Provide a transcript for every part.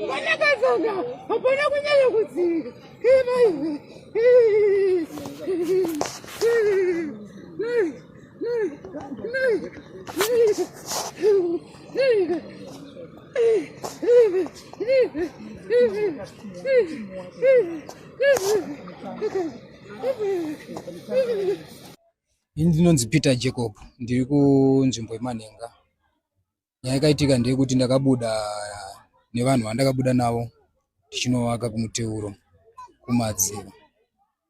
Vanakazana hapana kunyanya kudzika. Ini ndinonzi Peter Jacob, ndiri kunzvimbo yeManhenga. Nyaya yakaitika ndeyekuti ndakabuda nevanhu vandakabuda navo tichinovaka kumuteuro kumadziva.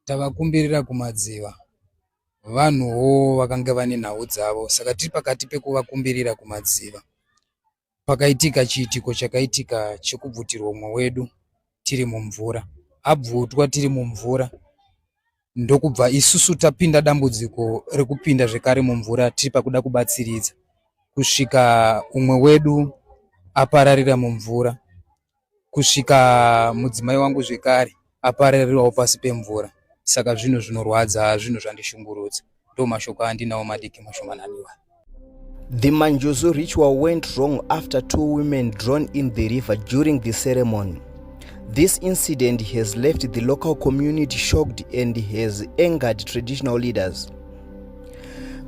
Tavakumbirira kumadziva vanhuwo vakanga vane nhau dzavo saka tiri pakati pekuvakumbirira kumadziva. Pakaitika chiitiko chakaitika chekubvutirwa umwe wedu tiri mumvura. Abvutwa tiri mumvura ndokubva isusu tapinda dambudziko rekupinda zvekare mumvura tiri pakuda kubatsiridza kusvika umwe wedu apararira mumvura kusvika mudzimai wangu zvekare apararirawo pasi pemvura saka zvinhu zvinorwadza zvinhu zvandishungurudza ndo mashoko andinawo madiki mashomananiwa. The Manjuzu ritual went wrong after two women drowned in the river during the ceremony. This incident has left the local community shocked and has angered traditional leaders.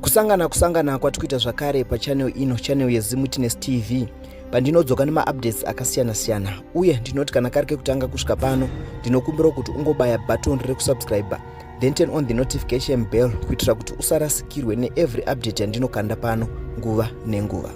Kusangana kusangana kwatikuita zvakare pachannel ino, channel yeZimwitness TV, pandinodzoka nemaupdates akasiyana siyana, uye ndinoti kana kari kekutanga kusvika pano, ndinokumbira kuti ungobaya button rekusubscribe, then turn on the notification bell kuitira kuti usarasikirwe neevery update yandinokanda pano nguva nenguva.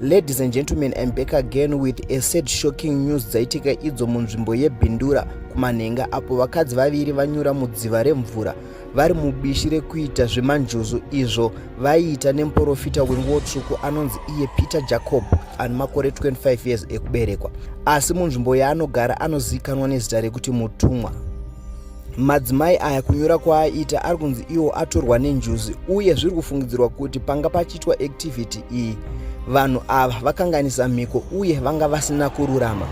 Ladies and gentlemen, I'm back again with a sad shocking news dzaitika idzo munzvimbo yeBindura kuManhenga apo vakadzi vaviri vanyura mudziva remvura vari mubishi rekuita zvemanjuzu izvo vaiita nemuporofita wenguwo tsvuku anonzi iye Peter Jacob ane makore 25 years ekuberekwa, asi munzvimbo yaanogara anozivikanwa nezita rekuti Mutumwa. Madzimai aya kunyura kwaaita ari kunzi iwo atorwa nenjuzi uye zviri kufungidzirwa kuti panga pachiitwa activity iyi vanhu ava vakanganisa mhiko uye vanga vasina kururama.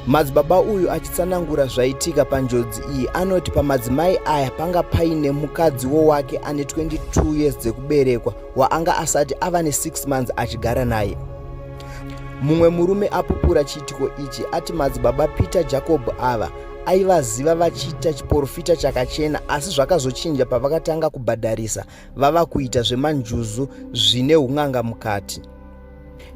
Madzibaba uyu achitsanangura zvaitika panjodzi iyi anoti pamadzimai aya panga paine mukadziwo wake ane 22 years dzekuberekwa waanga asati ava ne6 months achigara naye. Mumwe murume apupura chiitiko ichi ati madzibaba Peter Jacob ava aivaziva vachiita chiporofita chakachena asi zvakazochinja pavakatanga kubhadharisa vava kuita zvemanjuzu zvine un'anga mukati.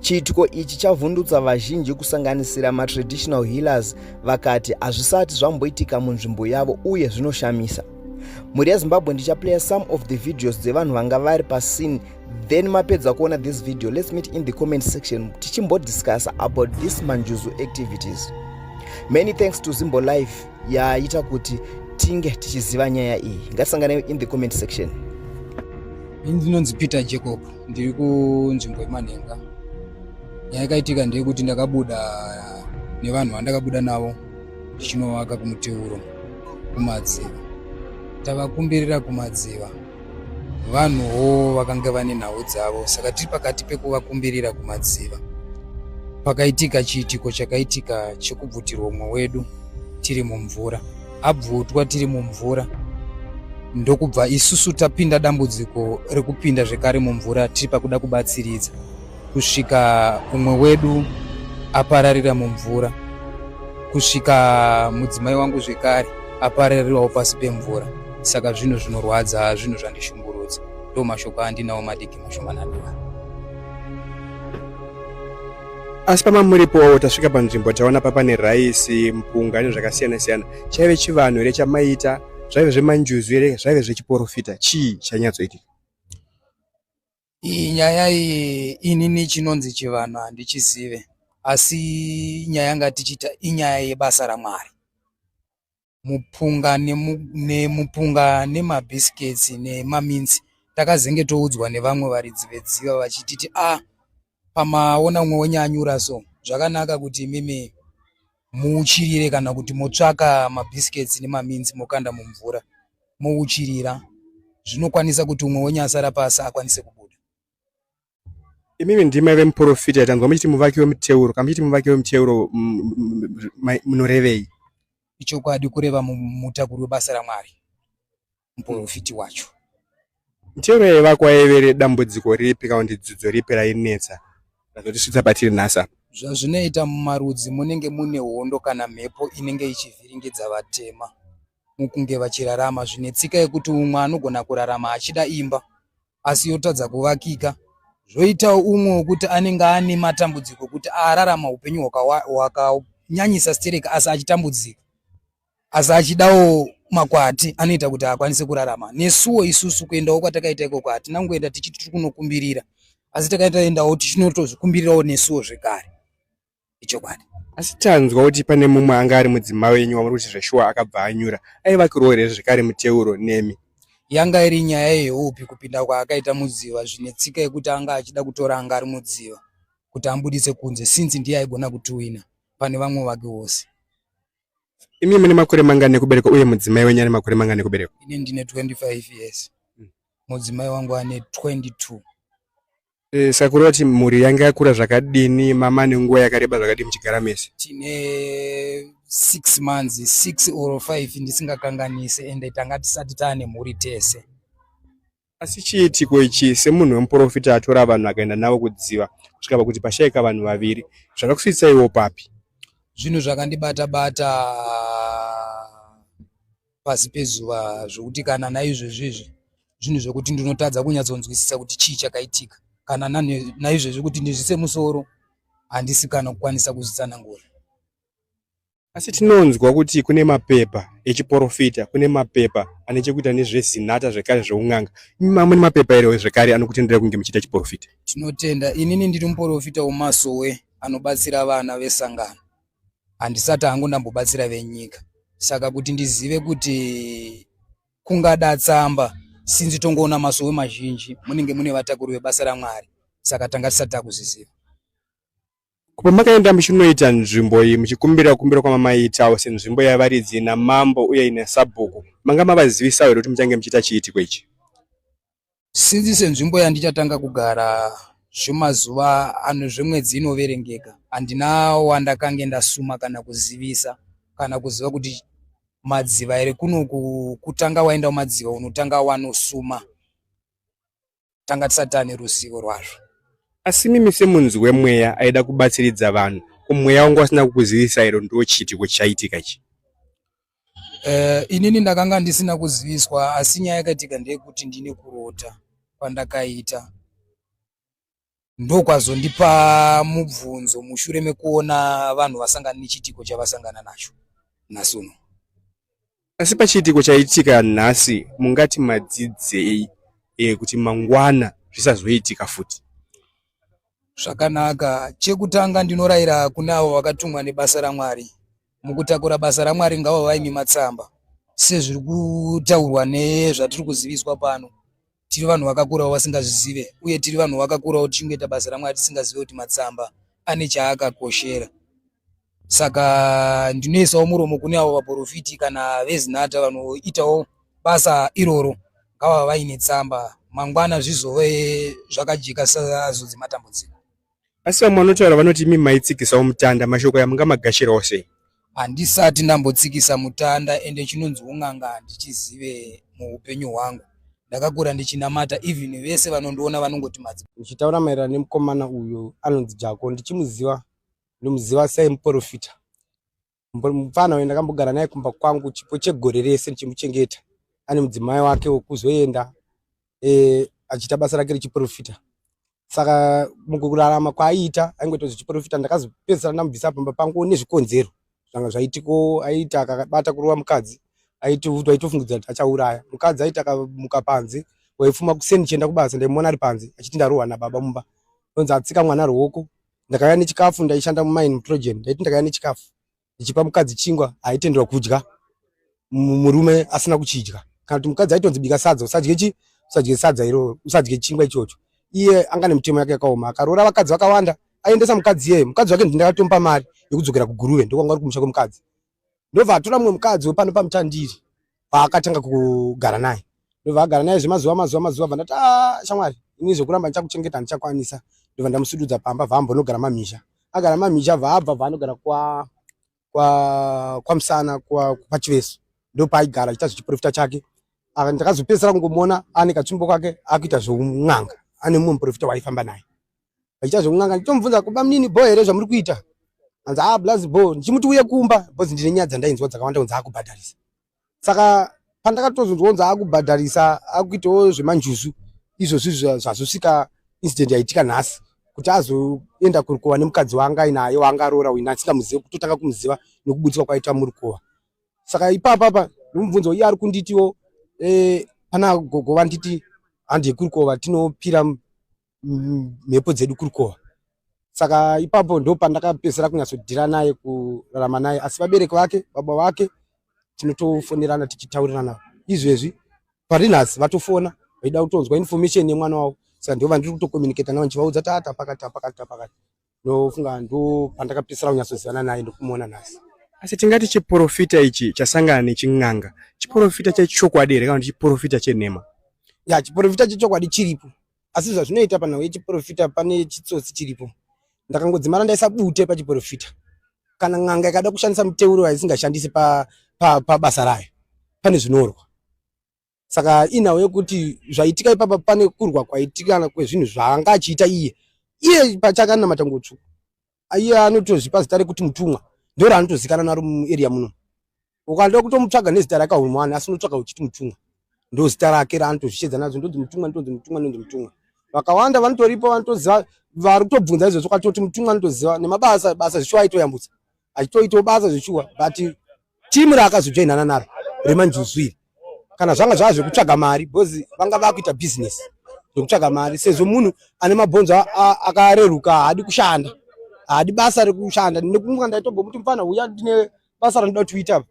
Chiitiko ichi chavhundutsa vazhinji kusanganisira matraditional healers vakati hazvisati zvamboitika munzvimbo yavo uye zvinoshamisa. Mhuri yeZimbabwe, ndichaplaya some of the videos dzevanhu vanga vari pascene, then mapedza kuona this video, let's meet in the comment section tichimbodiscussa about this manjuzu activities. Many thanks to Zimbo Life yaita kuti tinge tichiziva nyaya iyi. Ngatisanganei in the comment section. Ini ndinonzi Peter Jacob, ndiri kunzvimbo yeManhenga. Nyaya yakaitika ndeyekuti ndakabuda nevanhu vandakabuda navo tichinovaka kumuteuro kumadziva. Tavakumbirira kumadziva vanhuwo vakanga vane nhau dzavo saka tiri pakati pekuvakumbirira kumadziva. Pakaitika chiitiko chakaitika chekubvutirwa umwe wedu tiri mumvura. Abvutwa tiri mumvura ndokubva isusu tapinda dambudziko rekupinda zvekare mumvura tiri pakuda kubatsiridza kusvika umwe wedu apararira mumvura kusvika mudzimai wangu zvekare apararirawo pasi pemvura saka zvinhu zvinorwadza zvinhu zvandishungurudza ndo mashoko andinawo madiki mashomananiwa. Asi pamamuripowo tasvika panzvimbo taona pane raisi, mupunga nezvakasiyana siyana. Chaive chivanhu here chamaita? Zvaive zvemanjuzu here? Zvaive zvechiporofita? Chii chanyatsoitika? Iyi nyaya iyi inini chinonzi chivanhu handichizive, asi nyaya yanga tichiita inyaya yebasa raMwari. Mupunga nemupunga nemabhisiketsi nemaminzi takazenge toudzwa nevamwe varidzi vedziva vachititi a pamaona umwe wenyu anyura, so zvakanaka kuti imimi muuchirire kana kuti motsvaka mabhisiketsi nemaminzi mokanda mumvura mouchirira, zvinokwanisa kuti umwe wenyu asara pasi akwanise kubuda. Imimi ndima vemuporofita, tanzwa muchiti muvaki wemuteuro. Kana muchiti muvaki wemuteuro munorevei? Ichokwadi, kureva mutakuri webasa raMwari, muporofiti wacho. Miteuro yaivakwa yaive dambudziko ripi kana kuti dzidzo ripi rainetsa razotisvitsa patiri nhasi apa? Zvazvinoita mumarudzi munenge mune hondo kana mhepo inenge ichivhiringidza vatema mukunge vachirarama zvine tsika yekuti umwe anogona kurarama achida imba asi yotadza kuvakika zvoitawo umwe wekuti anenge ane matambudziko ekuti ararama upenyu hwakanyanyisa stereki asi achitambudzika asi achidawo makwati anoita kuti akwanise kurarama. Nesuwo isusu kuendawo kwatakaita ikoko hatina kungoenda tichiti tiri kunokumbirira asi takaendawo tichinotozvikumbirirawo nesuwo zvekare. Ichokwadi. Asi tanzwa kuti pane mumwe anga ari mudzimai wenyu wamuri kuti zveshuwa akabva anyura. Aivakirwawo here zvekare muteuro nemi? Yanga iri nyaya yeupi kupinda kwaakaita mudziva zvine tsika yekuti anga achida kutora anga ari mudziva kuti ambuditse kunze since ndiye aigona kutuwina pane vamwe vake vose. Imi mune makore mangani ekuberekwa uye mudzimai wenyu ane makore mangani ekuberekwa? Ini ndine 25 years. Mudzimai wangu ane 22. E, saka kureva kuti mhuri yanga yakura zvakadini mama nenguva yakareba zvakadini muchigara mese? Tine 6 months, 6 or 5 ndisingakanganise ende tanga tisati taane mhuri tese. Asi chiitiko ichi semunhu wemuporofita atora vanhu akaenda navo kudziva kusvika pakuti pashaika vanhu vaviri zvakakusvitsaiwo papi? Zvinhu zvakandibata bata pasi pezuva zvekuti kana naizvezvi izvi zvinhu zvekuti ndinotadza kunyatsonzwisisa kuti chii chakaitika kana naizvezvi kuti ndizvise musoro handisi kana kukwanisa kuzvitsanangura. Asi tinonzwa kuti kune mapepa echiporofita, kune mapepa ane chekuita nezvezinata zvekare zveun'anga. Imi mamwe nemapepa here zvekare anokutendera kunge muchiita chiporofita? Tinotenda. Inini ndiri muporofita wemasowe anobatsira vana vesangano. Handisati hangu ndambobatsira venyika. Saka kuti ndizive kuti kungada tsamba sinzi tongoona masowe mazhinji munenge mune vatakuri vebasa raMwari. Saka tanga tisati takuzviziva. Pamakaenda muchinoita nzvimbo iyi muchikumbira kukumbira kwamamaiitawo senzvimbo yavaridzi namambo uye ina sabhuku, manga mavazivisawo here kuti muchange muchiita chiitiko ichi? Since senzvimbo yandichatanga kugara zvemazuva ano zvemwedzi inoverengeka handina wandakange ndasuma kana kuzivisa kana kuziva kuti madziva here kunoku kutanga waenda kumadziva unotanga wanosuma tanga tisati tane ruzivo rwazvo. Asi mimi semunzwi wemweya aida kubatsiridza vanhu, ko mweya wanga usina kukuzivisai here ndochiitiko chaitika ichi? Inini ndakanga ndisina kuziviswa asi nyaya yakaitika ndeyekuti ndine kurota kwandakaita ndokwazondipa mubvunzo mushure mekuona vanhu vasangana nechiitiko chavasangana nacho nhasi uno. Asi pachiitiko chaitika nhasi mungati madzidzei e, kuti mangwana zvisazoitika futi? Zvakanaka. Chekutanga ndinorayira kune avo vakatumwa nebasa raMwari. Mukutakura basa raMwari ngava vaine matsamba sezviri kutaurwa nezvatiri kuziviswa pano. Tiri vanhu vakakurawo vasingazvizive uye tiri vanhu vakakurawo tichingoita basa raMwari tisingazive kuti matsamba ane chaakakoshera. Saka ndinoisawo muromo kune avo vaporofiti kana veZinatha vanoitawo basa iroro ngava vaine tsamba mangwana zvizove zvakajeka sazodzi matambudziko. Asi vamwe vanotaura vanoti imi maitsikisawo mutanda, mashoko aya mungamagashirawo sei? Handisati ndambotsikisa mutanda ende chinonzi un'anga handichizive muupenyu hwangu. Ndakakura ndichinamata even vese vanondiona vanongoti madzi. Ndichitaura maererano nemukomana uyu anonzi Jako ndichimuziva ndomuziva semuporofita. Mupfana uyu ndakambogara naye kumba kwangu chipo chegore rese ndichimuchengeta ane mudzimai wake wekuzoenda e, achiita basa rake rechiporofita saka mukurarama kwaaiita aingoita zvechiporofita ndakazopedzisira ndamubvisa pamba pangu nezvikonzero zvanga zvaitiko aita akabata kurova mukadzi aitofungidzira kuti achauraya mukadzi aiti akamuka panze waifuma kuseni ndichienda kubasa ndaimuona ari panze achiti ndarohwa nababa mumba onzi atsika mwana ruoko ndakauya nechikafu ndaishanda mumaini mutrogen ndaiti ndakauya nechikafu ndichipa mukadzi chingwa haitenderwa kudya murume asina kuchidya kana kuti mukadzi aitonzi bika sadza usadye chi usadye sadza iroro usadye chingwa ichocho iye anga nemitemo yake yakaoma akaroora vakadzi vakawanda aiendesa mukadzi iyeye mukadzi wake ndindakatomupa mari yekudzokera kuguruve ndokwanga uri kumusha kwemukadzi ndobva atora mumwe mukadzi wepano pamutandiri paakatanga kugara naye ndobva agara naye zvemazuva mazuva mazuva bva ndati ah, shamwari ini zvekuramba ndichakuchengeta handichakwanisa ndobva ndamusududza pamba bva ambonogara mamhizha agara mamhizha bva abva bva anogara kwa kwa kwamusana kwa kwachiveso ndopaaigara achiita zvechiprofita chake ndakazopedzisira kungomuona ane katsvimbo kake akuita zveun'anga ane mumwe muprofita waaifamba naye. Vachiita zvekun'anga ndichomubvunza kuba munini bho here zvamuri kuita? Anzi ah blazi bho ndichimuti uye kumba because ndine nyaya dzandainzwa dzakawanda kunzi akubhadharisa. Saka pandakatozonzwa kunzi akubhadharisa akuitawo zvemanjuzu izvozvi zvazosvika incident yaitika nhasi kuti azoenda kurukova nemukadzi waanga ainaye waanga aroora uyu asingamuzive kutotanga kumuziva nekuburitswa kwaita murukova. Saka ipapa apa ndomubvunza iye ari kunditiwo eh, pana gogo vanditi handi yekurukova tinopira mhepo dzedu kurukova saka ipapo ndo pandakapedzisira kunyatsodhira naye kurarama naye asi vabereki vake baba vake tinotofonerana tichitaurirana izvezvi pari nhasi vatofona vaida kutonzwa information yemwana wavo saka ndo vandiri kutokommunicata navo ndichivaudza tata pakati pakati pakati ndofunga ndo pandakapedzisira kunyatsozivana naye ndokumuona nhasi. Asi tingati chiporofita ichi chasangana nechin'anga chiporofita chechokwadi here kana kuti chiporofita chenhema? Ya, chiporofita chechokwadi chiripo, asi zvazvinoita panhau yechiporofita pane chitsotsi chiripo. Ndakangodzimara ndaisa bute pachiporofita. Kana n'anga ikada kushandisa miteuro yaisingashandisi pabasa pa, pa rayo, pane zvinorwa. Saka inhau yekuti zvaitika ipapa pane kurwa kwaitikana kwezvinhu zvaanga achiita iye iye pachake anonamata nguo tsvuku iye anotozvipa zita rekuti mutumwa ndo raanotozikana naro muarea muno ukada kutomutsvaga nezita rake haumuwani asi unotsvaga uchiti mutumwa ndo zita rake raanotozvishedza nazo ndonzi mutumwa ndonzi mutumwa ndonzi mutumwa vakawanda vanotoripo vanotoziva vari kutobvunza izvozvo kwatoti mutumwa anotoziva nemabasa basa zvishuwa aitoyambutsa achitoitawo basa zvishuwa but timu raakazojoinana naro remanjuzu iri kana zvanga zvava zvekutsvaga mari because vanga vakuita business zvekutsvaga mari sezvo munhu ane mabhonzo akareruka haadi kushanda haadi basa rekushanda nekunga ndaitombomuti mufana uya ndine basa randinoda kuti uite apa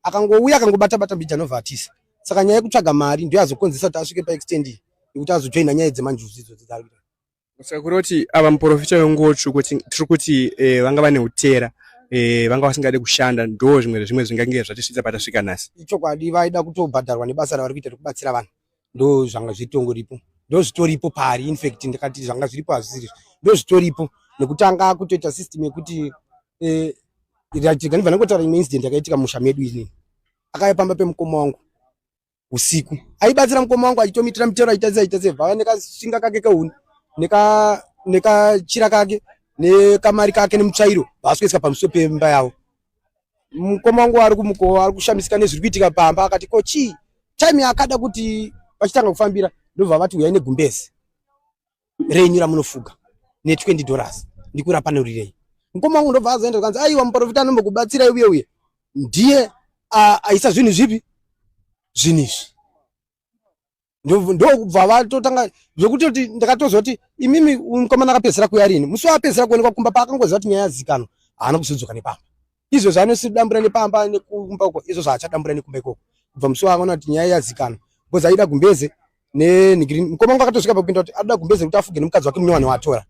akangouya akangobata bata mbija anobva atisa saka nyaya yekutsvaga mari ndiyo yazokonzesa kuti asvike paextend yekuti azojoina nyaya dzemanjuzu idzodzo dzaari kuita. Saka kureva kuti ava muprofita wenguwo tsvuku tiri kuti eh, vanga vane utera eh, vanga vasingade kushanda ndo zvimwe zvezvimwe zvingange zvatisvitsa patasvika nhasi. Ichokwadi vaida kutobhadharwa nebasa ravari kuita rekubatsira vanhu ndo zvanga zvitongoripo ndo zvitoripo pari infact ndikati zvanga zviripo hazvisiri ndo zvitoripo nekuti anga akutoita system yekuti eh, ndibva ndangotaura imwe incident yakaitika musha medu inini akauya pamba pemukoma wangu usiku aibatsira mukoma wangu achitomitira mitero achiita sei achiita sei vava nekasvinga kake kehuni nekachira kake nekamari kake nemutsvairo vaasikuiswa pamusoro pemba yavo mukoma wangu ari kumukowa ari kushamisika nezviri kuitika pamba akati ko chii time yaakada kuti vachitanga kufambira ndobva vati huyai negumbezi renyu ramunofuga ne 20 dollars ndikurapanurirei mukoma wangu ndobva azoenda zvikanzi aiwa muprofita anombokubatsirai uye uye ndiye aisa zvinhu zvipi zvinhu izvi ndokubva vatotanga zvekutoti ndakatozwa kuti imimi mukomana akapedzisira kuuya rini musi waapedzisira kuonekwa kumba paakangoziva kuti nyaya yazikanwa haana kuzodzoka nepamba izvo zvaanosidambura nepamba nekumba uko izvo zvaachadambura nekumba ikoko kubva musi waakaona kuti nyaya yazikanwa because aida gumbeze nenhingiri mukoma wangu akatosvika pakupinda kuti adoda gumbeze kuti afuge nemukadzi wake munyowani waatora.